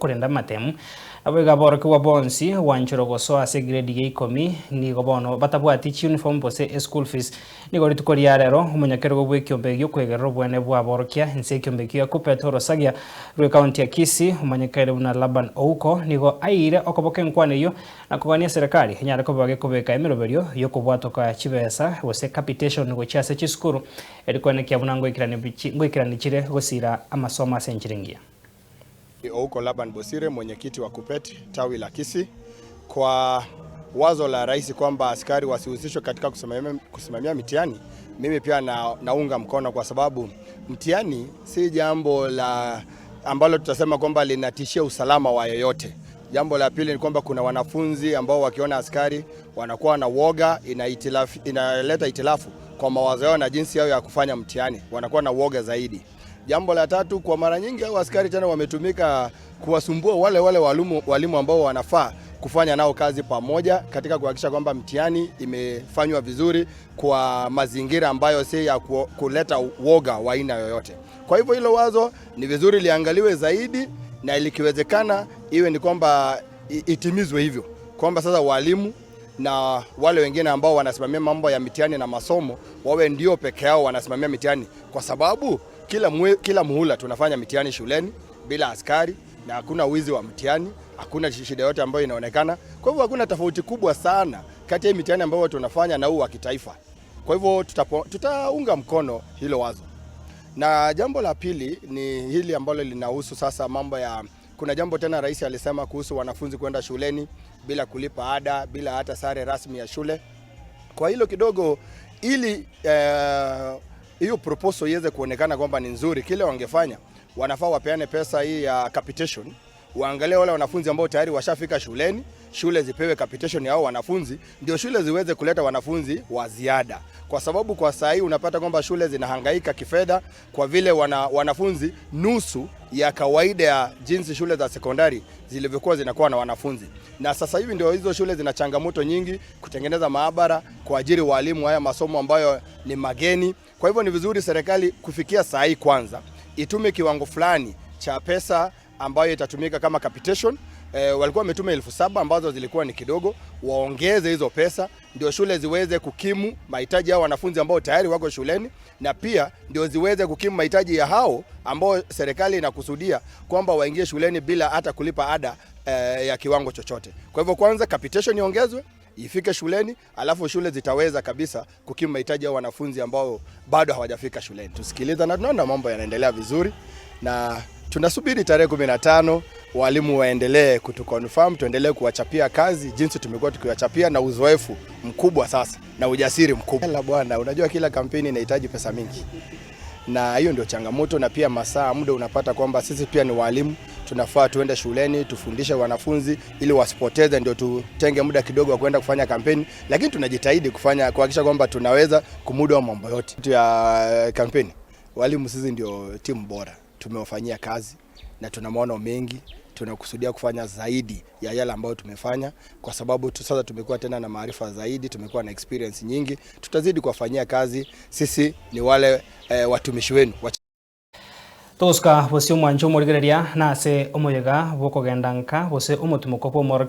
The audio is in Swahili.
Korenda amatemu naboigo aborokigwa bonsi gwancherwa gosoa ase egrade ya ikomi nigo bono batabwati chiuniform gose eschool fees. Nigo rituko ria rero omonyakerogo bw'ekiombe gi'okwegerera obwene bw'aborokia inse ekiombe ekio gia Kuppet orosagia rw'ecounty ya Kisii omanyekaine buna Laban Ouko nigo aeire okoboka enkwana eyio na kogania eserekari enyare koba gekobeka emeroberio y'okobwatoka chibesa gose capitation gochia ase chisukuru eri koenekia buna ngoikerani chire gosira amasomo ase enchera engiya. Ouko Laban Bosire, mwenyekiti wa KUPPET tawi la Kisii, kwa wazo la rais kwamba askari wasihusishwe katika kusimamia mitihani, mimi pia naunga mkono kwa sababu mtihani si jambo la ambalo tutasema kwamba linatishia usalama wa yoyote. Jambo la pili ni kwamba kuna wanafunzi ambao wakiona askari wanakuwa na woga, inaleta itilafu kwa mawazo yao na jinsi yao ya kufanya mtihani, wanakuwa na woga zaidi. Jambo la tatu, kwa mara nyingi hao askari tena wametumika kuwasumbua wale wale walimu ambao wanafaa kufanya nao kazi pamoja katika kuhakikisha kwamba mtihani imefanywa vizuri kwa mazingira ambayo si ya kuleta woga wa aina yoyote. Kwa hivyo hilo wazo ni vizuri liangaliwe zaidi na likiwezekana iwe ni kwamba itimizwe hivyo kwamba sasa walimu na wale wengine ambao wanasimamia mambo ya mitihani na masomo wawe ndio peke yao wanasimamia mitihani, kwa sababu kila muhula tunafanya mitihani shuleni bila askari na hakuna wizi wa mtihani, hakuna shida yote ambayo inaonekana. Kwa hivyo hakuna tofauti kubwa sana kati ya mitihani ambayo tunafanya na huu wa kitaifa. Kwa hivyo tutaunga mkono hilo wazo. Na jambo la pili ni hili ambalo linahusu sasa mambo ya, kuna jambo tena rais alisema kuhusu wanafunzi kwenda shuleni bila kulipa ada, bila hata sare rasmi ya shule. Kwa hilo kidogo, ili hiyo proposal iweze kuonekana kwamba ni nzuri, kile wangefanya, wanafaa wapeane pesa hii ya capitation, waangalie wale wanafunzi ambao tayari washafika shuleni, shule zipewe capitation ya hao wanafunzi, ndio shule ziweze kuleta wanafunzi wa ziada, kwa sababu kwa saa hii unapata kwamba shule zinahangaika kifedha kwa vile wanafunzi nusu ya kawaida ya jinsi shule za sekondari zilivyokuwa zinakuwa na wanafunzi. Na sasa hivi ndio hizo shule zina changamoto nyingi kutengeneza maabara, kuajiri walimu haya masomo ambayo ni mageni. Kwa hivyo ni vizuri serikali kufikia saa hii kwanza itume kiwango fulani cha pesa ambayo itatumika kama capitation. Walikuwa wametuma 7,000 ambazo zilikuwa ni kidogo, waongeze hizo pesa ndio shule ziweze kukimu mahitaji ya wanafunzi ambao tayari wako shuleni, na pia ndio ziweze kukimu mahitaji ya hao ambao serikali inakusudia kwamba waingie shuleni bila hata kulipa ada ya kiwango chochote. Kwa hivyo kwanza capitation iongezwe ifike shuleni, alafu shule zitaweza kabisa kukimu mahitaji ya wanafunzi ambao bado hawajafika shuleni. Tusikiliza na tunaona mambo yanaendelea vizuri na tunasubiri tarehe 15 walimu waendelee kutuconfirm, tuendelee kuwachapia kazi jinsi tumekuwa tukiwachapia na uzoefu mkubwa sasa na ujasiri mkubwa. La bwana, unajua kila kampeni inahitaji pesa mingi, na hiyo ndio changamoto, na pia masaa, muda, unapata kwamba sisi pia ni walimu, tunafaa tuende shuleni tufundishe wanafunzi ili wasipoteze, ndio tutenge muda kidogo wa kwenda kufanya kampeni, lakini tunajitahidi kufanya kuhakikisha kwamba tunaweza kumudu mambo yote ya kampeni. Walimu sisi ndio timu bora, tumewafanyia kazi na tuna maono mengi, tunakusudia kufanya zaidi ya yale ambayo tumefanya, kwa sababu sasa tumekuwa tena na maarifa zaidi, tumekuwa na experience nyingi, tutazidi kuwafanyia kazi. Sisi ni wale watumishi wenu. Togosuka bosio omwancho omorigereria nase omoyega bwokogenda nka gose omotimoko bwa omoro.